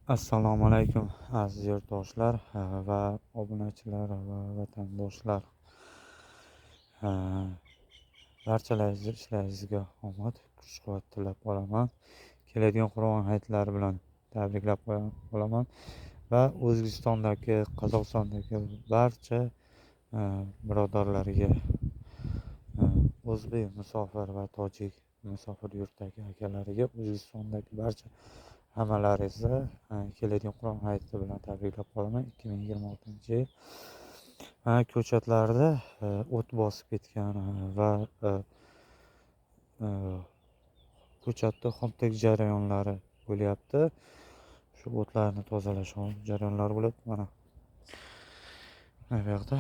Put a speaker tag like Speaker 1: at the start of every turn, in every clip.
Speaker 1: Assalomu alaykum, aziz yurtdoshlar va obunachilar va vatandoshlar. Barchalaringizni ishlaringizga omad, kuch-quvvat tilab qolaman. Keladigan Qurbon hayitlari bilan tabriklab qolaman va O'zbekistondagi, Qozog'istondagi barcha birodarlarga, o'zbek musofir va tojik musofir yurtdagi akalariga, O'zbekistondagi barcha hammalaringizni keladigan Qurbon hayiti bilan tabriklab qolaman. 2026-yil ko'chatlarda o't bosib ketgan va ko'chatda xomtok jarayonlari bo'lyapti. Shu o'tlarni tozalash jarayonlari bo'lyapti. Mana bu yoqda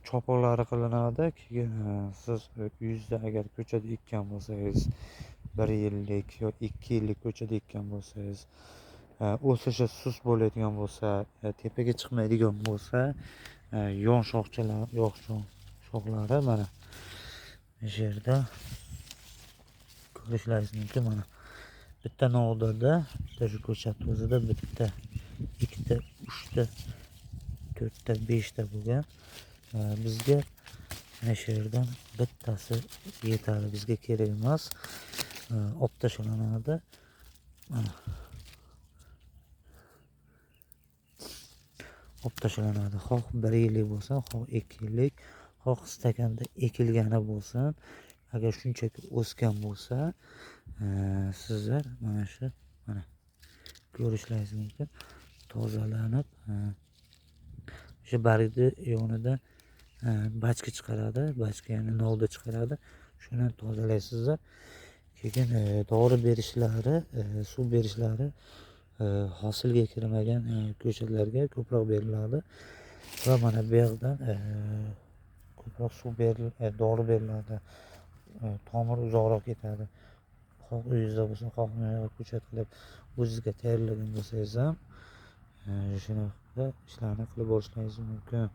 Speaker 1: chopoqlari qilinadi. Keyin siz uyingizda agar ko'chat ekkan bo'lsangiz, 1 yillik yo 2 yillik ko'chat ekkan bo'lsangiz, o'sishi sust bo'ladigan bo'lsa, tepaga chiqmaydigan bo'lsa, yon shoxchalar, yo'q, shoxlari mana shu yerda ko'rishlaringiz mumkin. Mana bitta novdada, bitta shu ko'chat o'zida bitta, ikkita, uchta, to'rtta, beshta bo'lgan. Bizga mana shu yerdan bittasi yetadi, bizga kerak emas. Olib tashlanadi. Mana olib tashlanadi. Xoh 1 yillik bo'lsin, xoh 2 yillik, xoh stakanda ekilgani bo'lsin. Agar shunchaki o'sgan bo'lsa, sizlar mana shu mana ko'rishlaringiz mumkin. Tozalanib, o'sha bargni yonida bachka chiqaradi, bachka ya'ni novda chiqaradi. Shuni tozalaysizlar. Keyin dori berishlari, suv berishlari hosilga kirmagan ko'chatlarga ko'proq beriladi va mana bu yoqdan ko'proq suv dori beriladi. Tomir uzoqroq ketadi. Xoh uyingizda bo'lsin, xoh ko'chat qilib o'zingizga tayyorlagan bo'lsangiz ham shunaqa ishlarni qilib borishingiz mumkin.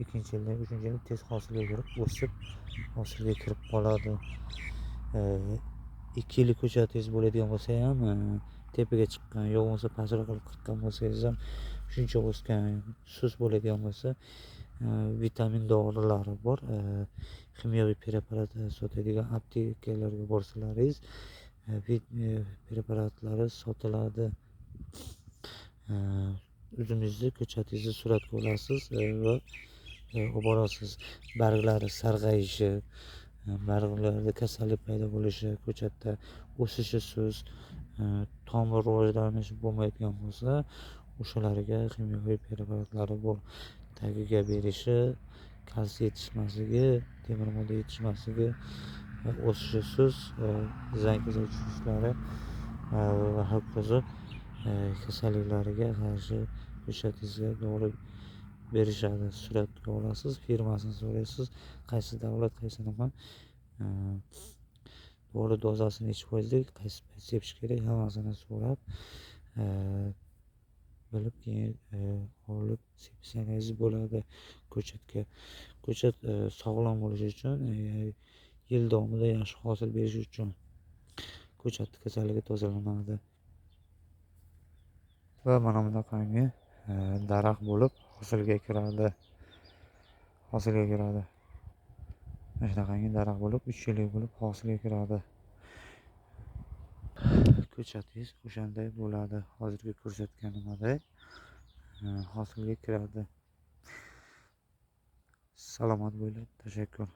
Speaker 1: Ikkinchi yilda, uchinchi yilda tez hosilga kirib, o'sib hosilga kirib qoladi. 2 yillik ko'chatingiz bo'ladigan bo'lsa ham, tepaga chiqqan, yo bo'lmasa pastroq qilib qirqqan bo'lsangiz ham shuncha o'sgan, sust bo'ladigan bo'lsa, vitamin dorilari bor. Kimyoviy preparat sotadigan aptekalarga borsalaringiz, preparatlari sotiladi. Uzumingizni, ko'chatingizni suratga olasiz va olib borasiz. Barglari sarg'ayishi, barglarda kasallik paydo bo'lishi, ko'chatda o'sishi sust, tomir rivojlanishi bo'lmaydigan bo'lsa, o'shalarga kimyoviy preparatlari bor. Tagiga berishi, kalsiy yetishmasligi, temir modda yetishmasligi, o'sishi sust, zang kasal tushishlari va hokazo kasalliklariga qarshi ko'chatingizga dori berishadi. Suratga olasiz, firmasini so'raysiz, qaysi davlat, qaysi nima, dori dozasi nechi foizlik, qaysi payt sepish kerak, hammasini so'rab, bilib keyin olib sepsangiz bo'ladi ko'chatga. Ko'chat sog'lom bo'lishi uchun, yil davomida yaxshi hosil berishi uchun ko'chat kasalligi tozalanadi. Va mana bunaqangi daraxt bo'lib hosilga kiradi. Hosilga kiradi. Mana shunaqangi daraxt bo'lib, 3 yillik bo'lib hosilga kiradi. Ko'chatingiz o'shanday bo'ladi. Hozirgi ko'rsatganimdek hosilga kiradi. Salomat bo'ling, tashakkur.